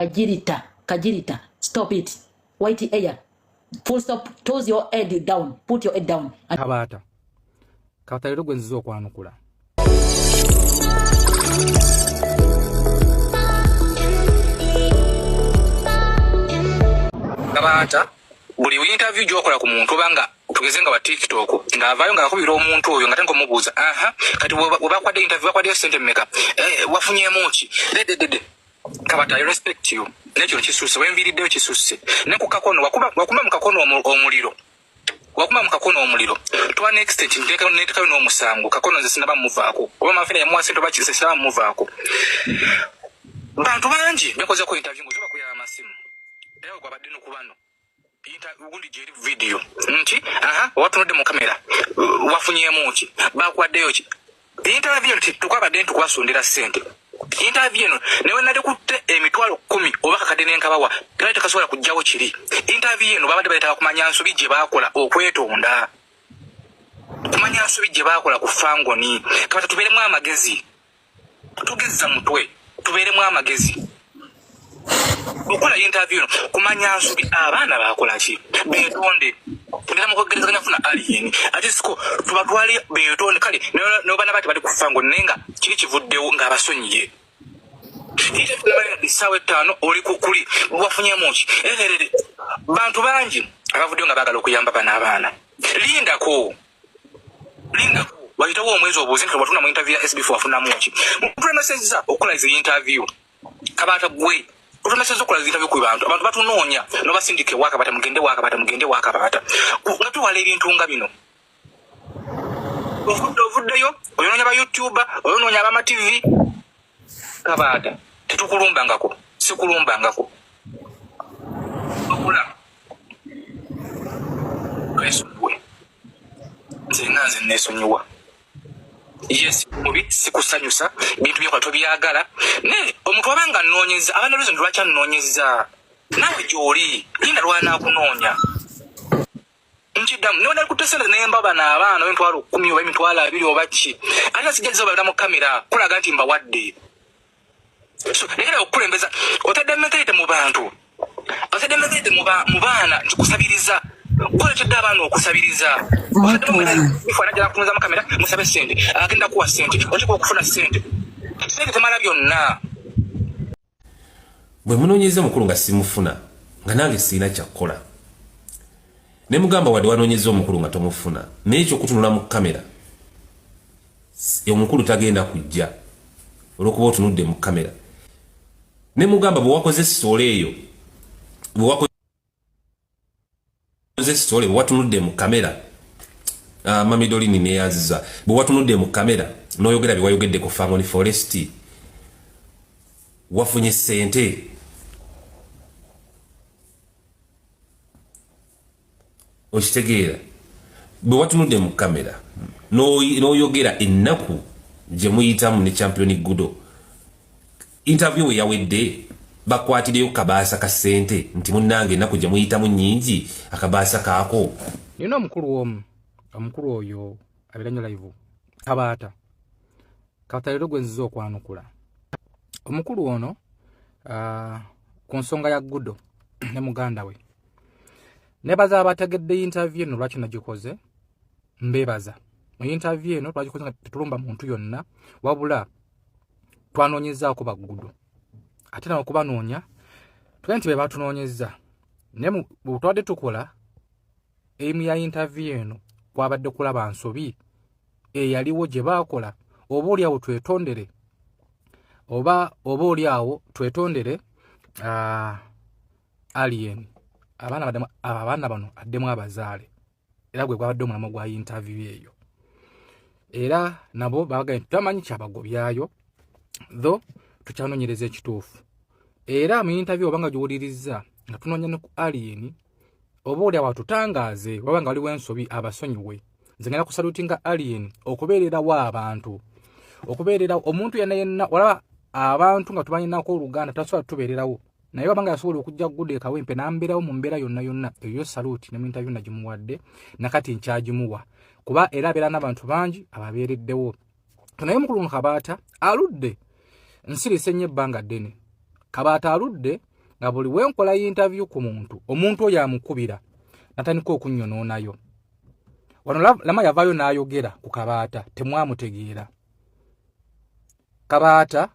Kajirita, Kajirita, stop it. White air. Full stop, toss your head down. Put your head down. Kabaata. Kabaata leero gwe nzize okwanukula. Kabaata buli interview gy'okola ku muntu oba nga tugeze nga wa tiktok ng'avaayo ng'akubira omuntu oyo nga tenga omubuuza aha kati webakwadde interview bakwaddeyo sente mmeka eh, wafunyeemu ki dededede Kabata, I respect you. Naye kino kisusse, wenviiriddeyo kisusse. Ne ku kakono, wakuba, wakuba mu kakono omuliro. Wakuba mu kakono omuliro. To an extent, nteekayo n'omusango. Kakono nze sinaba muvaako. Oba Mafina yamuwa ssente oba nze sinaba muvaako. Bantu bangi bekozeko interview ng'ozoba kuyaba amasimu. Era gwabadde no ku bano. Gundi gyeri video nti aha watunudde mu kamera wafunyeemu ki bakwaddeyo ki interview eno tekwabadde nti kubasondera ssente interview eno newe nali kutte emitwalo kkumi oba kakadde nenkabawa kali tekasobola kujjawo kiri interview eno babadde baleetaka kumanya nsobi gye baakola okwetonda kumanya nsobi gye baakola ku fangoni kabata tubeeremu amagezi tugezza mutwe tubeeremu amagezi okola interview eno kumanya nsobi abaana bakola ki betonde ndera mukogerezaganya funa alien ate siko tubatwale betonde kale nobana bati bali kufa ngo nenga kiri kivuddewo ng'abasonyiye essaawa ettaano oli kukuli wafunyemu ki ererere bantu bangi abavuddeyo nga baagala okuyamba bano abaana lindako lindako wayitawo omwezi obuuze nti watuna mu interview ya sb wafunamu ki mutulemesezza okukola izi interview kabaata gwe otulemesezza okukola izi interview ku bantu abantu batunoonya nobasindika ewa kabaata mugende wa kabaata mugende wa kabaata nga tuwala ebintu nga bino ovudde ovuddeyo oyonoonya ba youtuber oyonoonya abama tv kabaata tetukulumbangako sikulumbangako okula twesonyiwe nze nga nze nesonyiwa yes mubi sikusanyusa bintu byokola tobyagala naye omuntu aba nga nnoonyeza aba ne reason lwaki annoonyeza naawe gy'oli linda lw'anaakunoonya nkiddamu niwe nali kutte sente nemba bano abaana oba emitwalo kkumi oba emitwalo abiri oba ki ate sijja zibabalira mu kamera kulaga nti mbawadde so lekera okukulembeza otadde mentality mu bantu otadde mentality mu baana nti kusabiriza gwoletedde abaana okusabiriza bifaanajala kutunza mu kamera musabe sente agenda kuwa sente oteeka okufuna sente sente temala byonna Bwe munoonyeza omukulu nga simufuna nga nange sirina kyakukola ne mugamba wadde wanoonyeza omukulu nga tomufuna naye ekyokutunula mu kamera omukulu tagenda kujja olwokuba otunudde mu kamera ne mugamba bwe wakoze sitoola eyo bwe wakoze sitole bwe watunudde mu kamera uh, mami dolini neyanziza bwe watunudde mu kamera n'oyogera bye wayogedde ku fangoni forest wafunye sente okitegeera bwe watunudde mu kamera n'oyogera ennaku gye muyitamu ne champion gudo interview we yawedde bakwatireyo kabaasa ka ssente nti munnange ennaku gye muyitamu nnyingi akabaasa kaako nina omukulu omu omukulu oyo abeera nyo live kabaata kabaata leero gwe nziza okwanukula omukulu ono uh, ku nsonga ya gudo ne muganda we nebaza abategedde interview eno lwaki nagikoze mbebaza mu interview eno twagikoze nga tetulumba muntu yonna wabula twanoonyezaako baggudo ate nawe okubanoonya tugenda nti be batunoonyezza naye bwetwabadde tukola eimu ya interview eno kwabadde kulaba nsobi eyaliwo gye baakola oba oli awo twetondere oba oba oli awo twetondere uh, alien abaana abaana bano addemu abazaale era gwe gwabadde omulamwa gwa yintaviyu eyo era nabo bagambye tutamanyi kyabagobyayo tho tukyanonyereza ekituufu era mu yintaviyu oba nga giwulirizza nga tunoonya ne ku alien oba oli awo atutangaaze waba nga waliwo ensobi abasonyiwe nze ngenda kusalutinga alien okubeererawo abantu okubeererawo omuntu yenna yenna olaba abantu nga tubalinako oluganda tasobola tubeererawo naye wabanga yasobola okujja gude kawempe nambeerawo mu mbeera yonna yonna eyo saluti ne mu interview nagimuwadde nakati nkyagimuwa kuba era abeera n'abantu bangi ababeereddewo naye mukulu kabaata aludde nsirise nnyo ebbanga ddene kabaata aludde Nga buli wenkola interview ku muntu, omuntu oyo amukubira natandika okunnonoonayo. Wano Lama yavaayo n'ayogera ku Kabaata, temwamutegeera. Kabaata,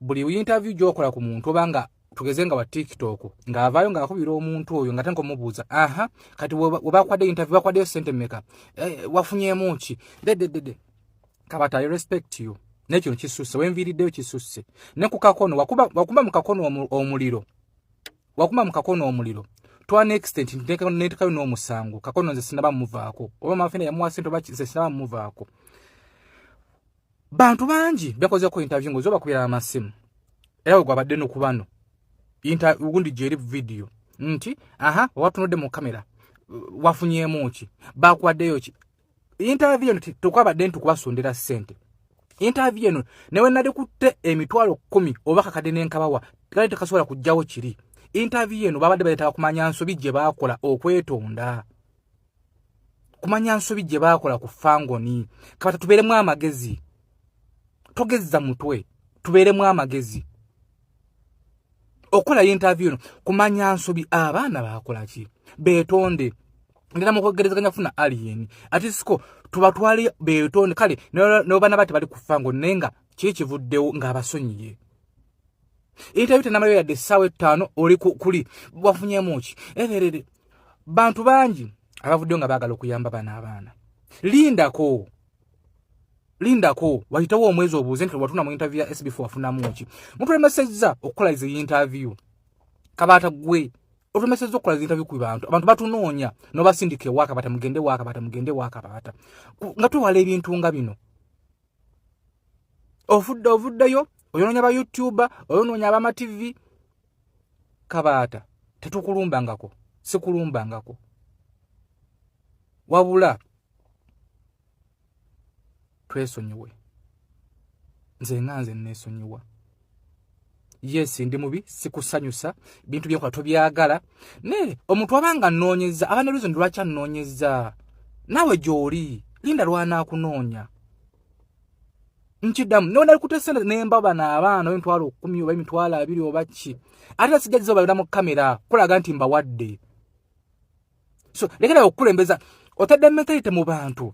buli interview gy'okola ku muntu, oba nga tugeze nga wa TikTok, ng'avaayo ng'akubira omuntu oyo nga tenka omubuuza, aha, kati we bakwadde interview, bakwaddeyo sente mmeka, wafunyeemu ki? Dededede. Kabaata, I respect you, naye kino kisusse. Wenviiriddeyo kisusse. Ne ku kakono wakuba, wakuba mu kakono omuliro, wakuma mu kakono omuliro to an extent nteekayo n'omusango. Kakono nze sinaba muvaako, oba mafina yamuwa sente, oba nze sinaba muvaako. Bantu bangi byakozeko interview ngozi obakubira amasimu, era gwabadde nokubano gundi gyeri video nti aha, watunudde mu kamera, wafunyeemu ki, bakwaddeyo ki? Interview eno tekwabadde nti kubasondera ssente. Interview eno newe nali kutte 100,000 oba kakadde n'enkabawa, kale tekasobola kujjawo kiri. Interview eno babadde baleetaka kumanya nsobi gye baakola, okwetonda, kumanya nsobi gye baakola ku Fangoni. Kabata, tubeeremu amagezi, togezza mutwe, tubeeremu amagezi. Okukola interview eno kumanya nsobi abaana baakola ki, beetonde. Ngenda mukwogerezeganya kufuna alien ate siko tubatwale beetonde. Kale nobana bati bali kufa ngo, naye nga kiri kivuddewo ng'abasonyiye. Interview tenamalayo yadde essaawa 5, oli kuli wafunyemu ki? Ererere, bantu bangi abavuddeyo nga baagala okuyamba bano abaana. Lindako, lindako wayitawo omwezi, obuuze nti watuna mu interview ya SB4 wafunamu ki? Mutulemesezza okukola izi interview. Kabaata, gwe otulemesezza okukola zi interview ku bantu. Abantu batunoonya n'obasindika ewa Kabaata, mugende wa Kabaata, mugende wa Kabaata, nga twewala ebintu nga bino. Ofudde, ovuddeyo oyonoonya ba YouTuber, oyonoonya abama TV. Kabaata, tetukulumbangako, sikulumbangako, wabula twesonyiwe. Nze nga nze neesonyiwa. Yes, ndi mubi, sikusanyusa, bintu byenkola tobyagala, naye omuntu abanga nnoonyeza aba ne reason lwaki annoonyeza. Naawe gy'oli, linda lwanaakunoonya. Nkiddamu, newe nali kute sente nemba bano abaana, oba 100,000 oba 20,000 oba ki, ate sijja ziba mu kamera kulaga nti mbawadde. So lekera okukulembeza. Otadde mentality mu bantu,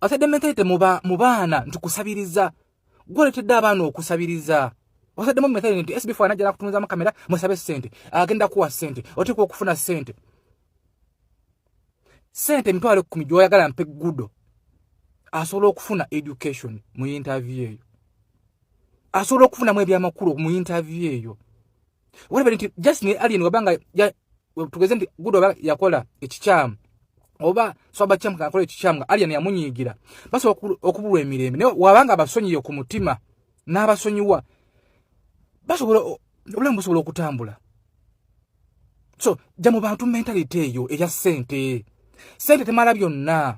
otadde mentality mu baana nti kusabiriza. Gwoletedde abaana okusabiriza. Otaddemu mentality nti SB4 anajja nakutunuzamu kamera, musabe sente, agenda kuwa sente, oteekwa okufuna sente. Sente 10,000 gyoyagala mpe gudo asobola okufuna education mu interview eyo, asobola okufunamu ebyamakulu mu interview eyo. Whatever, nti just ne alien wabanga tugeze nti gudo oba yakola ekikyamu, oba swaba kyamu kakola ekikyamu nga alien yamunyiigira, basobola okubulwa emirembe. Naye wabanga abasonyiye ku mutima n'abasonyiwa, basobola, obulamu busobola okutambula. So jja mu bantu mentality eyo eya ssente. Ssente temala byonna.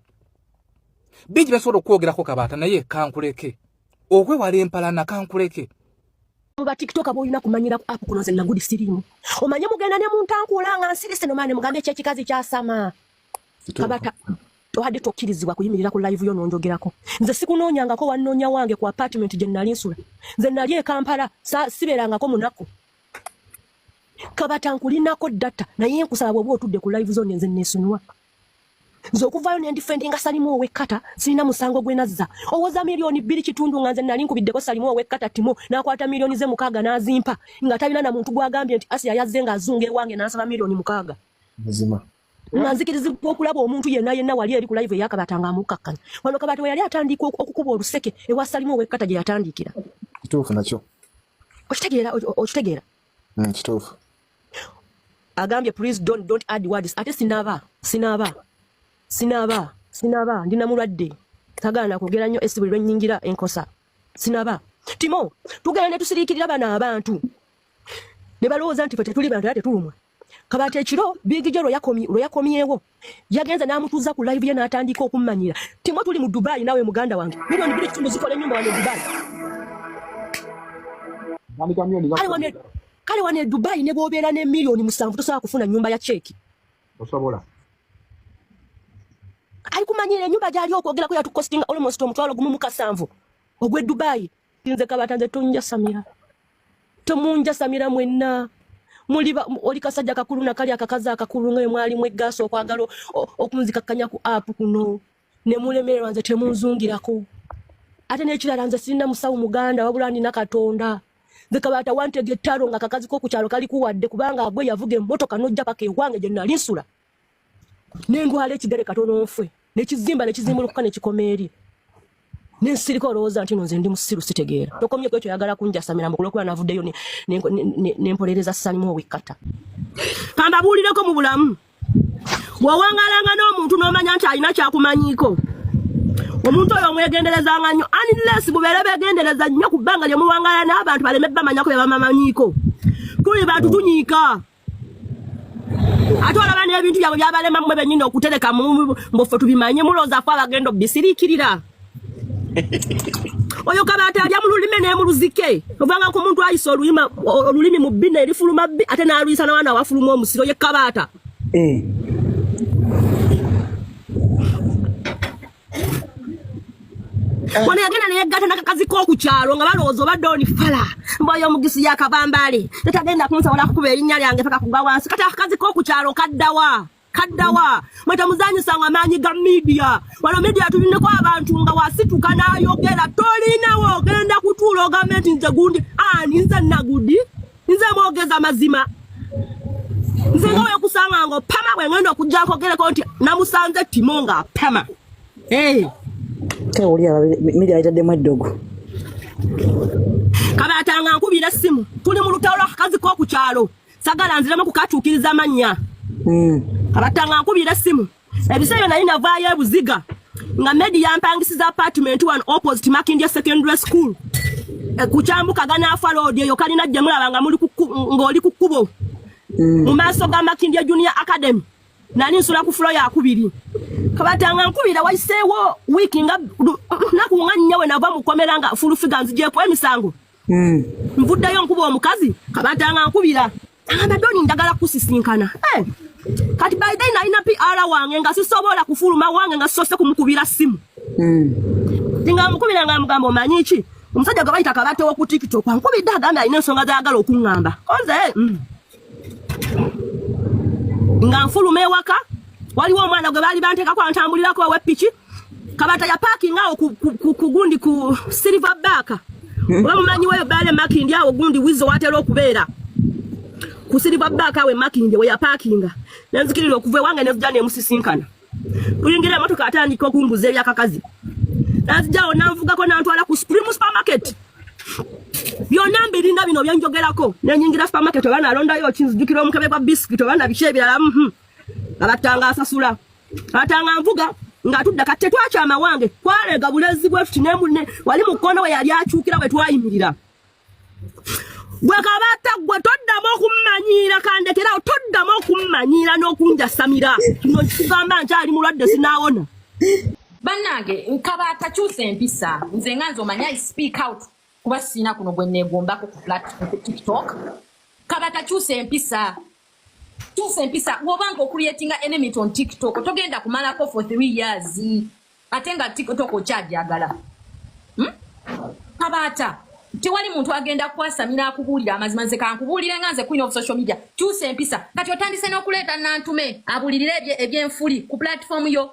Bingi basobola okwogerako, Kabaata, naye kankuleke okwewala empalana, kankuleke. Ba TikTok boyina kumanyira ku app kuno, nze nagudi sirimu. Omanye mugenda ne muntankula nga nsirise, nomane mugambe ekyekikazi kyasama. Kabata, tohadde tokkirizibwa kuyimirira ku live yo nonjogerako. Nze sikunoonyangako, wannoonya wange ku apartment gye nali nsula. Nze nali e Kampala, sibeerangako munaku. Kabata, nkulinako data, naye nkusaba bw'oba otudde ku live zone, nze neesonyiwa. Nze okuvaayo ne ndifendinga Salimu ow'ekkata, sirina musango gwe nazza. Owoza 2.5 miliyoni, nga nze nali nkubiddeko Salimu ow'ekkata timo n'akwata miliyoni ze 6 n'azimpa, nga talina na muntu gw'agambye nti Asiya yazze ng'azunga ewange n'ansaba miliyoni 6. Mazima. Nga nzikirizibwa okulaba omuntu yenna yenna wali eri ku live eyakabata ng'amukakkanya wano. Kabata we yali atandika okukuba oluseke ewa Salimu ow'ekkata gye yatandikira. Kituufu nakyo. Okitegeera? Okitegeera? Kituufu. Agambye please don't add words. Ate sinaba, sinaba, sinaba, sinaba, ndina mulwadde, tagaana kwogera nnyo esi buli lwennyingira enkosa. Sinaba. Timo, tugenda ne tusiriikirira bano abantu ne balowooza nti fe tetuli bantu era tetulumwa. Kabata, ekiro Big Joe lwe yakomyewo, yagenze n'amutuuza ku live ye n'atandika okummanyira. Timo, tuli mu Dubai nawe muganda wange, 2.5 miliyoni zikola ennyumba wano e Dubai. Tandika miliyoni Kale wano e Dubai ne bw'obeera ne 7 miliyoni tosobola kufuna nnyumba ya cheeki. Osobola. Ali kumanyira ennyumba gyali okwogerako yatukostinga almost 170,000 ogw'e Dubai. Nze Kabata, nze tonjasamira, tomunjasamira mwenna. Muli oli kasajja kakulu nakali akakazi akakulu nga mwali mwegaasa okwagala okunzikakkanya ku app kuno ne mulemererwa, nze temunzungirako. Ate n'ekirala, nze sirina musawo muganda, wabula nina Katonda. Nze Kabaata wantega ettalo nga kakazi k'oku kyalo kali kuwadde, kubanga agwe yavuga emmotoka n'ojja paka ewange gye nali nsula, nendwala ekigere katono nfwe, nekizimba nekizimbulukuka nekikoma eri, nensirika. Olowooza nti no nze ndi musiru, sitegeera? Tokomye ku ekyo, oyagala kunjasamira mbu kulwokuba navuddeyo nempolereza Salimu ow'ekkata. Kambabuulireko, mu bulamu bw'owangalanga n'omuntu n'omanya nti alina kyakumanyiiko, omuntu oyo omwegenderezanga nnyo, unless bubeere begendereza nnyo ku bbanga lye muwangala n'abantu baleme bamanyako bye bamamanyiiko. Tuli bantu tunyiika, ate olaba n'ebintu byabwe byabalema mmwe bennyini okutereka mbu ffe tubimanye. Mulowooza ffe abagenda obisiriikirira? Oyo Kabaata alya mu lulime ne mu luzike, ovanga ku muntu ayisa olulimi mu bbi nerifuluma bbi, ate n'aluyisa nawana awafuluma omusiro. Ye Kabaata. Wano yagenda neyegatta nakakazi k'oku kyalo nga balowooza obadde oni fala mboyo omugisi yakabambaale tetagenda kunsobola kukuba erinnya lyange paka kugwa wansi. Kati akakazi k'oku kyalo kaddawa? Kaddawa? Mwe temuzanyisanga amaanyi ga media. Wano media tulineko abantu nga wasituka n'ayogera, tolinawo ogenda kutuula ogambe nti nze gundi ani, nze Nagudi, nze mwogeza mazima. Nze nga wekusanga nga opama, bwe ngenda okujja nkogereko nti namusanze Timo ng'apama. Hey. Tewulira media ayitaddemu eddogo. Kabaatanga nkubira essimu, tuli mu lutalo lw'akakazi k'oku kyalo, sagala nziremu kukatuukiriza amannya. Kabatanga nkubira essimu, ebiseera nali navaayo ebuziga nga Medi yampangisiza apartment wano opposite Makindye Secondary School. Ku kyambuka ganaafa road eyo kalina gye mulaba nga muli ng'oli ku kkubo mu maaso ga Makindye Junior Academy, nali nsula ku floor yakubiri. Kabatanga nkubira, wayiseewo wiiki nga naku nga 4 we nava mukomera nga full figure nzigyeko emisango, nvuddeyo nkuba omukazi. Kabatanga nkubira, agamba, "Doni, njagala kusisinkana." Eh, kati by then nalina PR wange nga sisobola kufuluma wange nga sisose kumukubira ssimu. Nga mukubira nga mugamba, "Omanyi ki, omusajja gwe bayita Kabate wo ku TikTok ankubidde, agambye alina ensonga zayagala okuŋŋamba." Konze Nga nfuluma ewaka, waliwo omwana gwe baali banteekako antambulirako ow'eppiki. Kabata yapaakinga awo ku gundi ku Silver Back, oba mumanyiweyo baale Makindi awo gundi wizo watera okubeera ku Silver Back awo e Makindi we yapaakinga. Nenzikirira okuva ewange nenzija nemusisinkana, tuyingira emotoka, atandika okumbuza ebyakakazi, nanzijawo nanvugako nantwala ku Supreme Supermarket. Byonna mbirina bino byenjogerako. Nenyingira supermarket, oba nalondayo kinzijukira omukebe gwa bisikiti oba nabiki ebirala. Abattanga asasula, atanga nvuga ng'atudda. Kati tetwakyama wange, kwalega bulezi bwe tuti wali mu kkono we yali akyukira we twayimirira. Gwe Kabata, gwe toddamu okummanyiira, kandekerawo, toddamu okummanyiira n'okunjasamira. Kino nkikugamba nkyali mulwadde, sinaawona. Bannange, Nkabaata, kyusa empisa. Nze nga nze omanyi I speak out kuba siina kuno gwe neegombako ku platform ku TikTok. Kabata, kyusa empisa, kyusa empisa. Bw'obanga ocreatinga enemy on TikTok, togenda kumalako for 3 years ate nga TikTok okyagyagala, Kabaata, tewali muntu agenda kwasamira akubuulira amazima. Nze kankubuulire nga nze queen of social media, kyusa empisa. Kati otandise n'okuleeta Nantume abulirire ebyenfuli ku platform yo,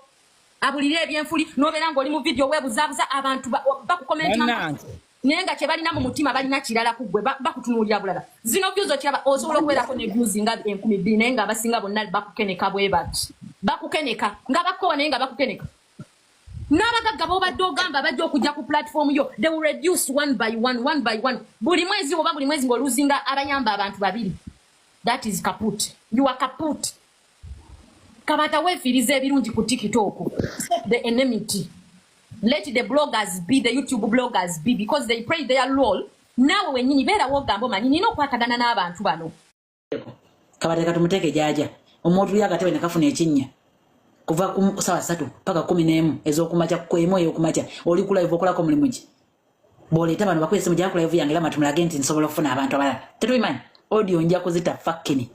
abulirire ebyenfuli, n'obeera ng'oli mu video weebuzaabuza abantu bakukomenta Bannange. naye nga kye balina mu mutima balina kirala ku ggwe, bakutunuulira bulala. Zino views okiraba, osobola okubeerako ne views nga 2000, naye nga abasinga bonna bakukeneka bwe bati, bakukeneka nga bakowa, naye nga bakukeneka. N'abagagga b'obadde ogamba bajja okujja ku platform yo, they will reduce one by one, one by one, buli mwezi oba buli mwezi ng'oluzinga abayamba abantu babiri. That is kaput, you are kaput. Kabata, weefiiriza ebirungi ku TikTok. Stop the enmity, let the bloggers be, the YouTube bloggers be, because they play their role. Naawe wennyini beerawo ogamba, omanyi nina okwatagana n'abantu bano. Kabateka tumuteeke jaaja omuntu uli akatebe nekafuna ekinnya kuva ku sawa 3 paka 11 ez'okumakya, kwemu ey'okumakya oli ku live okolako mulimu ki? Bw'oleeta bano bakwese mujja ku live yange, lama tumulage nti nsobola okufuna abantu abalala. Tetubimanyi, audio nja kuzita fucking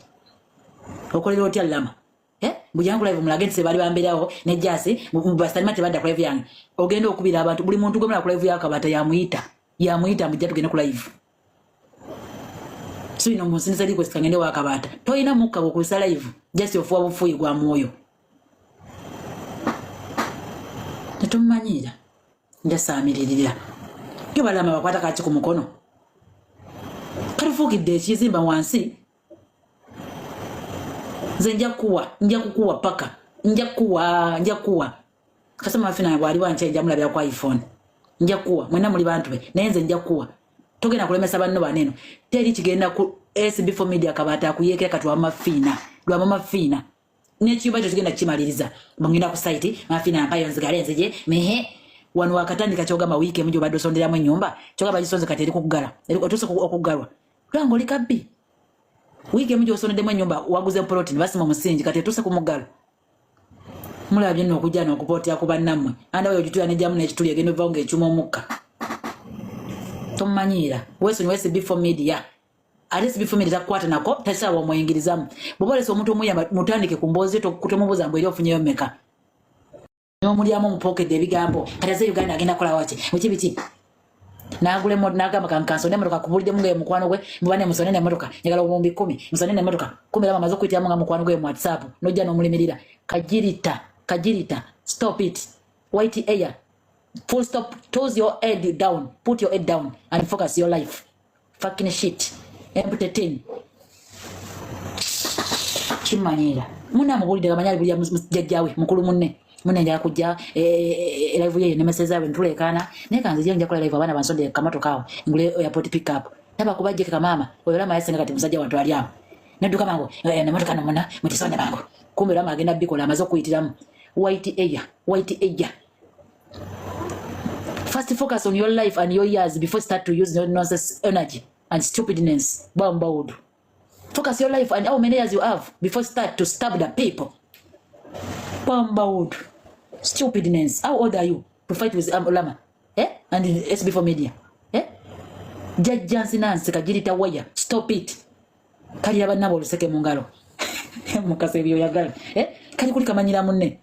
okolera otya lama? Eh? Bujja ku live mulage nti sebaali bambeerawo ne jasi basalima tebadda ku live yange. Ogenda okubira abantu, buli muntu gwemula ku live yakabata yamuyita, yamuyita mujja tugende ku live. Sino munsindisa request kangende wakabaata. Toyina mukka gwokusa live. Just ofuwa bufuyi gwa mwoyo. Tetummanyiira. Njasaamiririra. Yo balama bakwata kaki ku mukono. Katufuukidde ekizimba wansi. Nze nja kuwa, nja kukuwa paka. Nja kuwa, nja kuwa. Kasema mafina bwali wanche nja mulabya kwa iPhone. Nja kuwa, mwena muli bantu be. Naye nze nja kuwa. Togenda kulemesa banno baneno. Teri kigenda ku SB4 Media kabata akuyekera katwa mafina. Lwa mama fina. N'ekiyumba ekyo kigenda kimaliriza. Mungenda ku site, mafina ampayo nzigale nzije. Mehe. Wano wakatandika kyogamba wiiki emu gy'obadde osonderamu ennyumba, kyogamba gisonze kati eri kuggala. Eri otuuse okuggalwa. Lwanga oli kabbi. Wiiki emu gy'osondeddemu ennyumba waguze poloti ne basima omusingi kati etuuse ku muggalo. Mulabye nno okujja n'okupootera ku bannammwe. Anda oyo ogitula n'ejjamu n'ekituli egenda ovaawo ng'ekyuma omukka. Tomumanyiira. Weesonyiwe SB4 Media. Ate SB4 Media takukwata nako, tasobola wamweyingirizamu. Bw'oba olese omuntu omuyamba mutandike ku mboozi yo tomubuuza mbu eri ofunyeyo mmeka. N'omulyamu omupookedde ebigambo. Kati aze Uganda agenda kukola waki? Biki biki? N'agula emmotoka n'agamba kansonde emmotoka kubuliddemu nga ye mukwano gwe muba ne musonde n'emmotoka njagala obuwumbi 10 musonde n'emmotoka 10 era bamaze okuyitiramu nga mukwano gwe mu WhatsApp n'ojja n'omulimirira. Kajirita, kajirita, stop it. White air. Full stop, toss your head down, put your head down and focus your life. Fucking shit. Empty tin. Kimanyira. Munna amubulidde kamanya ali bulya jjajjaawe mukulu munne. Munne njagala kujja live ye ne message zaabwe ntuleekaana. Naye kanzije nja kukola live abaana bansonde kamotoka awo ngule airport pick up. Taba kubajje kamaama. Oyo Rama yasenga kati musajja wattu ali awo. Nedduka mangu nemotoka no munna mutisonde mangu. Kumbe Rama agenda bikola amaze okuyitiramu. White air, white air. First focus on your life and your years before start to use your nonsense energy and stupidness. Bambawudu. Focus your life and how many years you have before start to stab the people. Bambawudu. Stupidness. How old are you to fight with Lama? Eh? And SB4 Media. Eh? Jajja nsinansi kajirita waya. Stop it. Kali abannabo oluseke mu ngalo. Mukasa ebyo yagala. Eh? Kali kuli kamanyira munne.